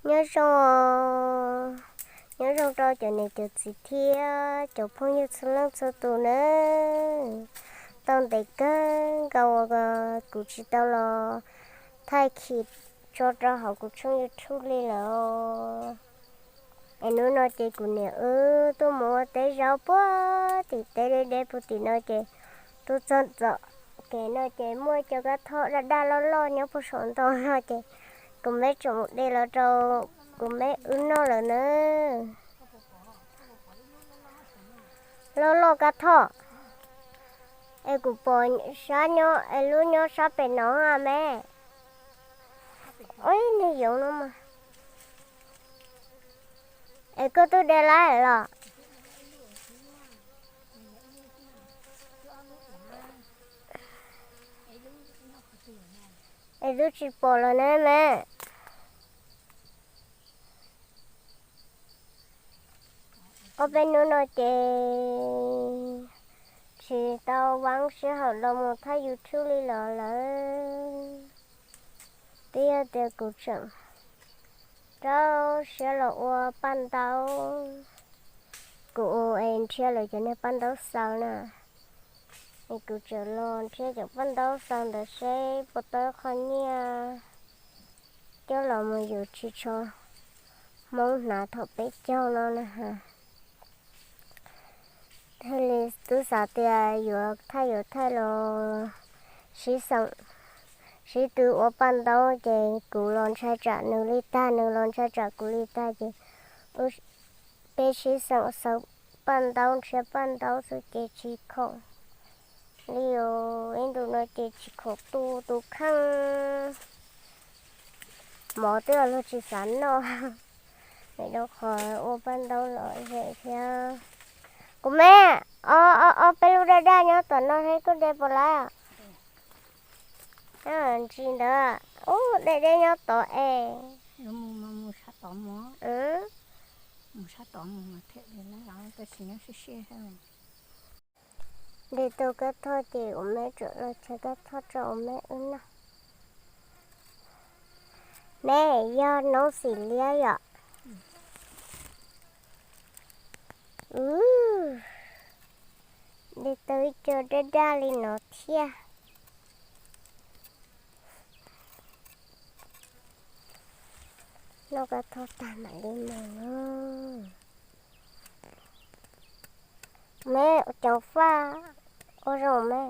Nyob zoo, nyob zoo rau cov niam cov txiv thiab cov phooj ywg txhua leej txhua tus nawb. Tau ntev kawg nkaus uas kuv tsis tau los thaij clip tso rau hauv kuv tshooj YouTube li lawm. Es hnub no ces kuv niam wb tuaj mus ua teb zaub puag tim teb deb deb puag tim no ces tuaj txog txom kev no ces muaj cov kab thoj daj daj loj loj nyob puag saum ntoo no ces kuv meb tseem mus de los rau kuv meb wb noj lawm na. Loj loj kab thoj. Es kuv pom sab nyob es lub nyob sab pem no me. Ua ib niag yoov no mas. Es koj twb de lawm los? Es twb tsis pom los ne me. Ob peb hnub no ces tsis tau vaab sij hawm los mus thaij YouTube li los lawm. Twb yog tias kuv tseem rau siab los ua paj ntaub. Kuv es nrhiav lawv cov niag paj ntaub xaws na. Es kuv tseem los nrhiav cov paj ntaub xaws ntawd seb puas tau qho nyiaj coj los mus yuav tsiv tsho Hmoob hnav thaum peb caug no na. Thiaj li twb xav tias yuav thaij yuav thaij los sib xeem, sib tw ua paj ntaub ces kuv los ntshai tsam nws li tag, nws los ntshai tsam kuv li tag ces peb sib xeem xaws paj ntaub nrhiav paj ntaub xwb ces tsis khoom li os. Ib ntus no ces tsis khoom tu tus kheej, mov twb luag tsis xav noj. Vim rau qhov ua paj ntaub lom zem thiab. Kuv me, ob peb lub daj daj nyob tom no thiab koj de puas lawm? Ntsis ntawd, ub, dej deb nyob tod es. De tau kab thoj ces kuv me tseem los tshav kab thoj rau kuv me wb noj. Me, yog noob xim liab yom? De tau ib co daj daj li no thiab. Noj kab thoj tag mam li mus. Me, ua cov faj ua zoo me.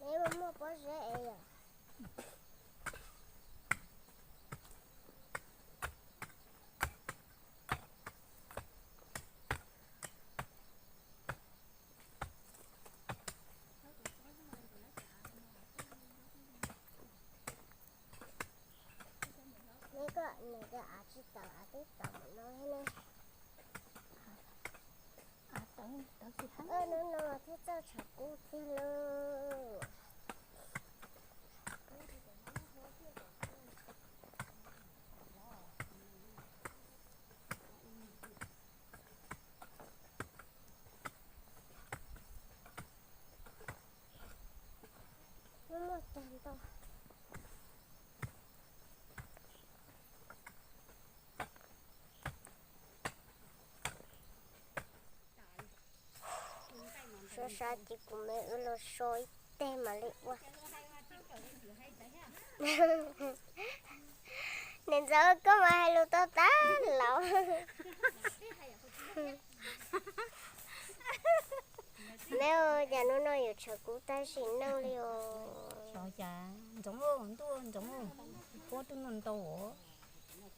Neb muaj pob zeb es yom? Neb koj nws tias av tsis tawm, av twb tawm mus no thiab ne. Hnub no thiaj txawj tshav kub tiag lauj. Muaj tag ntau. Sab sab ces kuv me wb los so ib teg mam li ua. Niam ntxawm koj mas hais lus tau tag laus. Me, cas hnub no yuav tshav kub tag sim neej li os. Ntxoov, ntuj ntxoov, huab twb ntau ntau,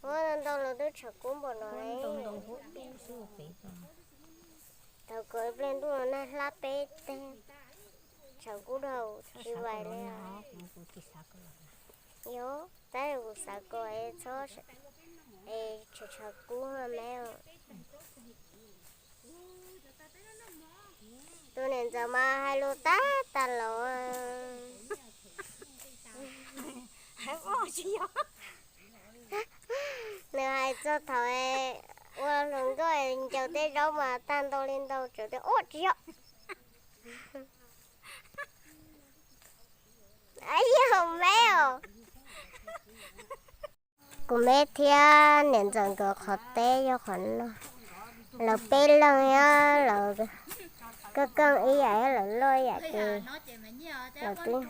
huab ntau ntau los twb tshav kub npaum no, ntau ntau huab tub xwb pem. Tau koj ib pliag ntuj no nag hlab peb teg, tshav kub dhau tsis vais li. Yog tab kuv xav koj txhob tshav tshav kub me. Tus niam ntxawm mas hais lus tag tag los. Nws hais txog thaum ua hluas nkauj ncaws tej zaub mas tag ntau li ntau, tseem tias ua tsis yog. Yog me os. Kuv me thiab niam ntxawm nkawd qhov teb yog qhov no. Lawv peb leeg thiab lawv keej keej ib yam thiab lawv loj ib yam ces lawv twb,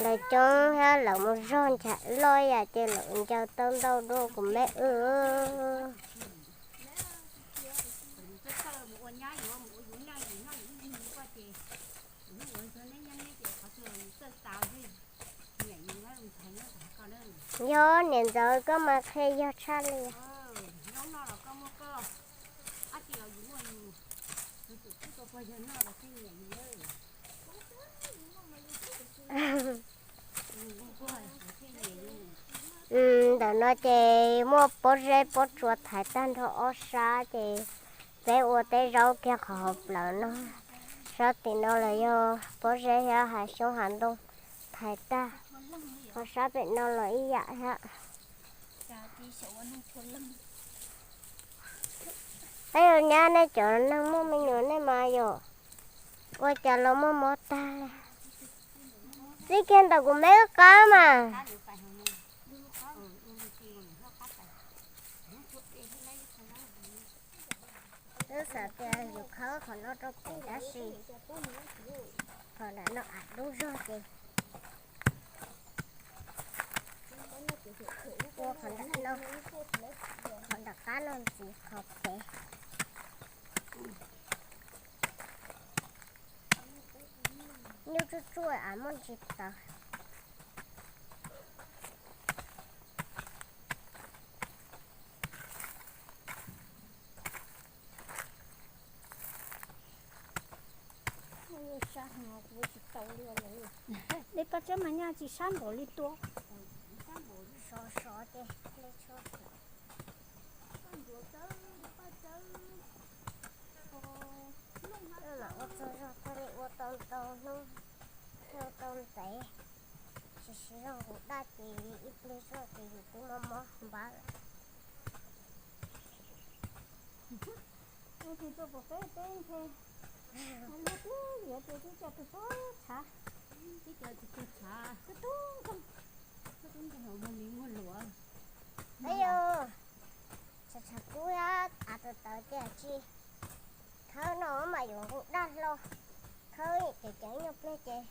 lawv coob thiab lawv mus zog nchav loj ib yam ces lawv ncaws tau ntau dua kuv me wb. Yog niam ntxawm koj mas qhia yog tshaj li. Ntawm no ces muaj pob zeb pob tsuas thaiv tag nrho ob sab ces peb ua teb zaub kiag qhov hauv plawv no. Sab tim no los yog pob zeb thiab hav xyoob hav ntoo thaiv tag. Qhov sab pem no los ib yam thiab. Peb yuav nyab nej cov neeg muaj me nyuam nej mas yom, ua cas los muaj mob tag li. Txij kiag ntawm kuv me wb qab mas. Twb xav tias yus khawb qhov no rau pem tab sis qhov nram no av dub zog ces ua qhov nram no, qhov nram qab no ntxiv qhov pem. Nyuj tsuj tsuaj av muaj ntsis tawv. Dej paj tsawb mas nyaj tsis sab npaum li tua. Sov sov ces dej tshuav. Ua tsaug zog thiaj li ua tau ntau hnub, thiaj ua tau ntev. Tsis siv zog nqus daj ces ib pliag zog ces yus twb mob mob npab lawm. Tus tuaj pom peb teb ntshe luag twb yuav ces twb coj tus tub tshav, twb coj tus tub tshav, tub tub nkaus, tub tub nkaus hauv muag li muag luav. Aib yos, tshav tshav kub thiab av tawv tawv ces tsis khawb no mas yuav nqus daj hlo, khawb ceev ceev nyuag pliag ces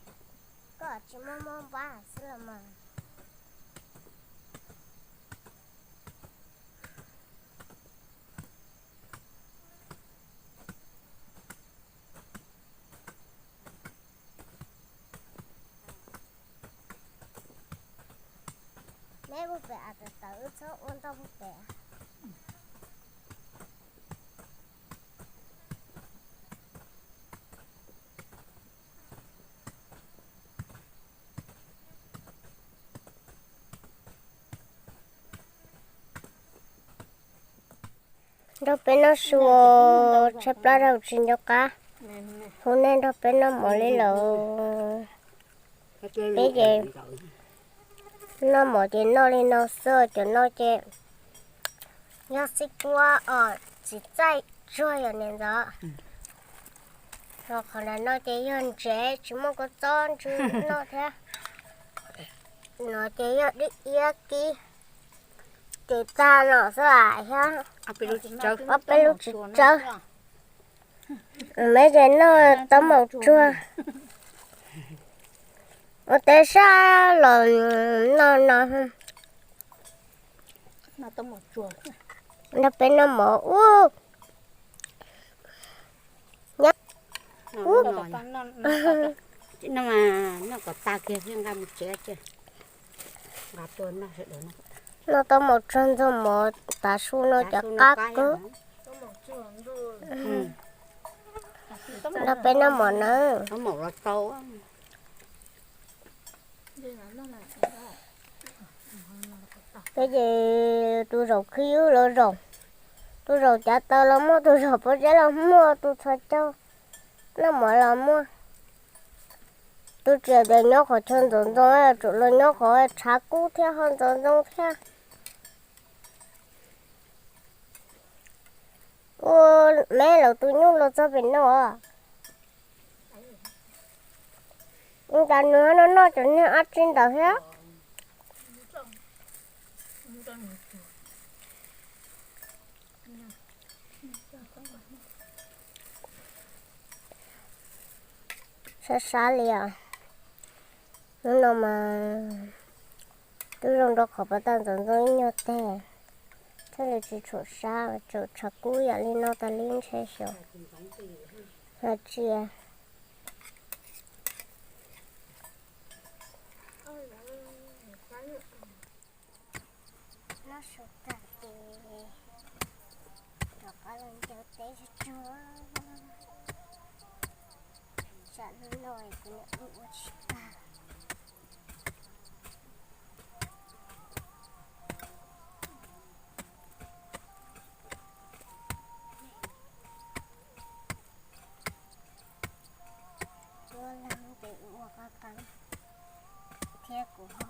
koj tsis mob mob npab xwb los mas. Neb puag pem av tawv tawv wb txhob ua ntau puag pem. Nrog peb noj su, tshaib plab dhau tsis nco qab, hu nej nrog peb noj mov li lawm. Peb ces noj mov ces noj li no xwb, cov no ces yog xib kuab os, txiv txaij tsuag yom niam ntxawm. Ho qhov ntawm no ces yog ntsev tsis muaj kua txob ntsw noj thiab. No ces yog dib iab kib, ces tag no xwb thiab ob peb lub txiv tsawb. Me ces noj taub maum tsuag, ua teb sab los noj no. Nrog peb noj mov ub. Noj kom tag kiag thiaj nqa mus tsev. Noj tau maum tsag ntxuag mov tav su no cov qab kawg. Nrog peb noj mov nawb. Peb ces tus zaum khib ywb los zaum, tus zaum cav taws los muaj, tus zaum pob zeb los muaj, tus txhos caug noj mov los muaj. Tus tsis tias nyob qhov chaw ntxoov ntxoo, tsuas los nyob qhov tshav kub thiab ho ntxoov ntxoo thiab. Ua, me lawv tus nyuj los txog pem no. Ua cas nws no noj cov niag dab tsi ntawd thiab. Sab sab li os. Hnub no mas twb zoo rau qhov pas tag ntxoov ntxoo ib nyuag teg, thiaj li tsis tshua sab, tseem tshav kub yam li no tas li ntshe xyov hais tias. Noj su tag ces rov qab los ncaws teb tsuag tsuag. Tsam hnub no kuv niam wb ua tsis tag. Tuab leeg ces ua qab qeeb thiab kuv ho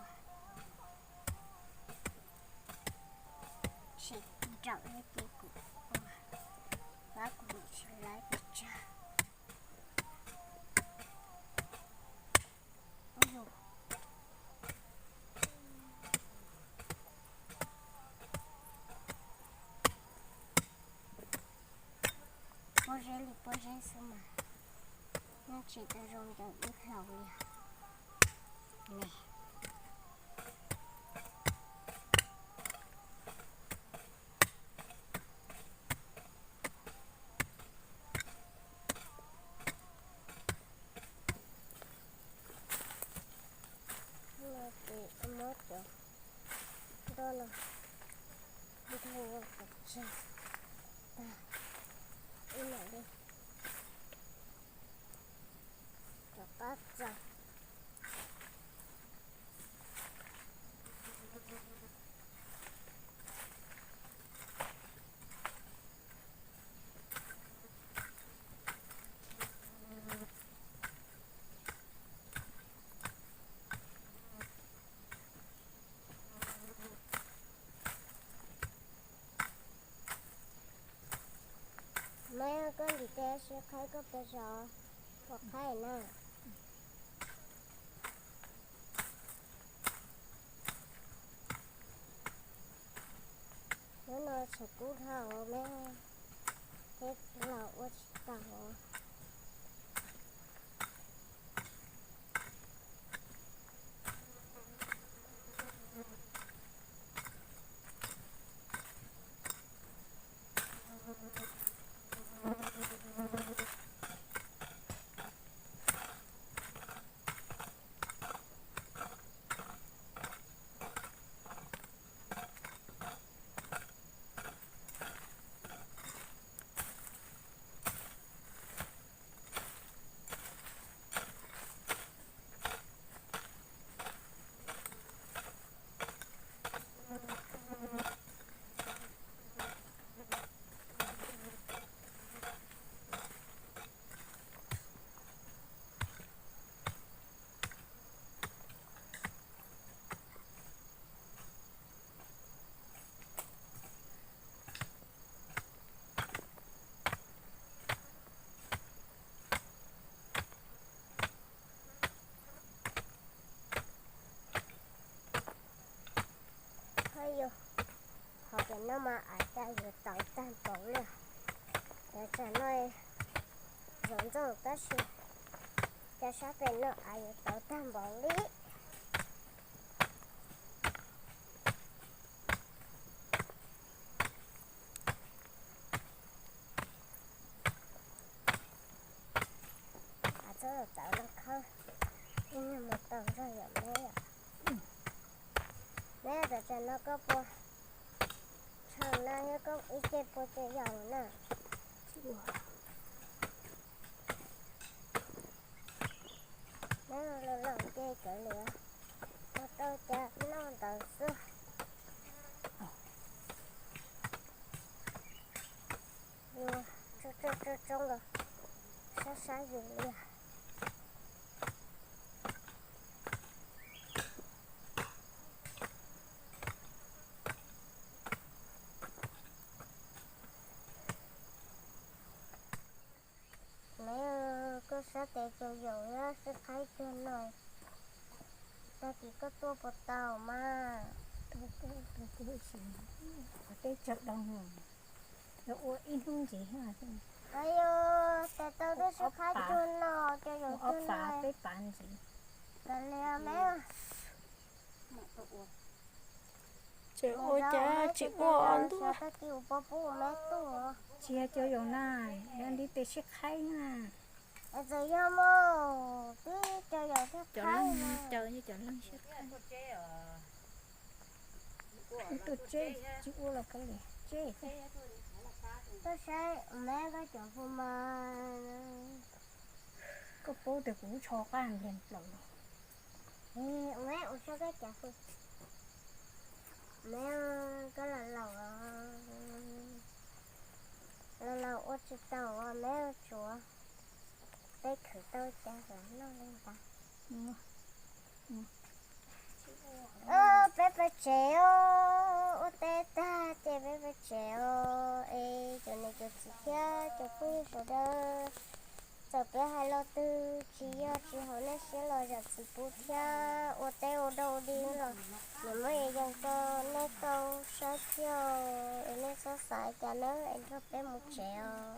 tsis nrawm li ces kuv ua, kuv niam tsis laiv pes tsawg. Pob zeb li pob zeb xwb mas, yeej tsis tau zoo ncaws ib hlau li. No ces muab cov nroj no ntog ua kom tsag tag ib yam li. Rov qab txaus. Maiv, koj ntim tes sib qhaib koj pes zog, ua qhaib na. Hnub no tshav kub dhau me, peb los ua tsis tau. Hov pem no mas av cas yuav tauv tag npaum li. Cov tsam no zoo ntxaug tab sis cov sab pem no av yuav tauv tag npaum li. Av txhob tawv no khawb, ib nyuag mus tau zog yom me yom. Neb tam sim no koj puas tshav no thiab, koj ib ce puas tsaus yaus na? Neb los los ces cov liam ua tau cas noj ntawd xwb. Yus tsoo tsoo tsoo los sab sab yus li. Neb, koj sab tes cau yaus thiab sib qhaib cuag no, tag kis koj tuaj puas tau mas? Qhov teb tsawg doo, yuav ua ib hnub ntxiv. Ayo, tes tau tuaj sib qhaib cuag no, cau yaus cuag no peb pav ntxiv. Kav liam me. Tseem ua cas tsis ua ntuj. Tag kis ua pov pub me tuaj. Tsis yog cau yaus na, yog ntiv tes sib qhaib na. Es txawm yog mus twb cau yaus thiab qhaib. Cov leeg sib qhaib. Tuaj tseb, tsis ua los kav liam tseb. Tuaj saib me koj cov hu mas. Koj paub tias kuv tsho qab npliag plaws. Me ua saib koj cov hu. Me, koj los laus, los laus ua tsis tau me ua tsuav. Peb khwv tau cas los noj li ntawd. Peb pais tsev os, ua teb tag ces peb pais tsev os. Es cov niam cov txiv thiab cov phooj ywg sawv daws, txawm peb hais lo twg tsis yog tsis haum nej siab los zam txim pub thiab. Ua teb ua dog ua dig los nws muaj ib yam rau nej tau saib thiab es nej txhob xav cas nawb, es nrog peb mus tsev os.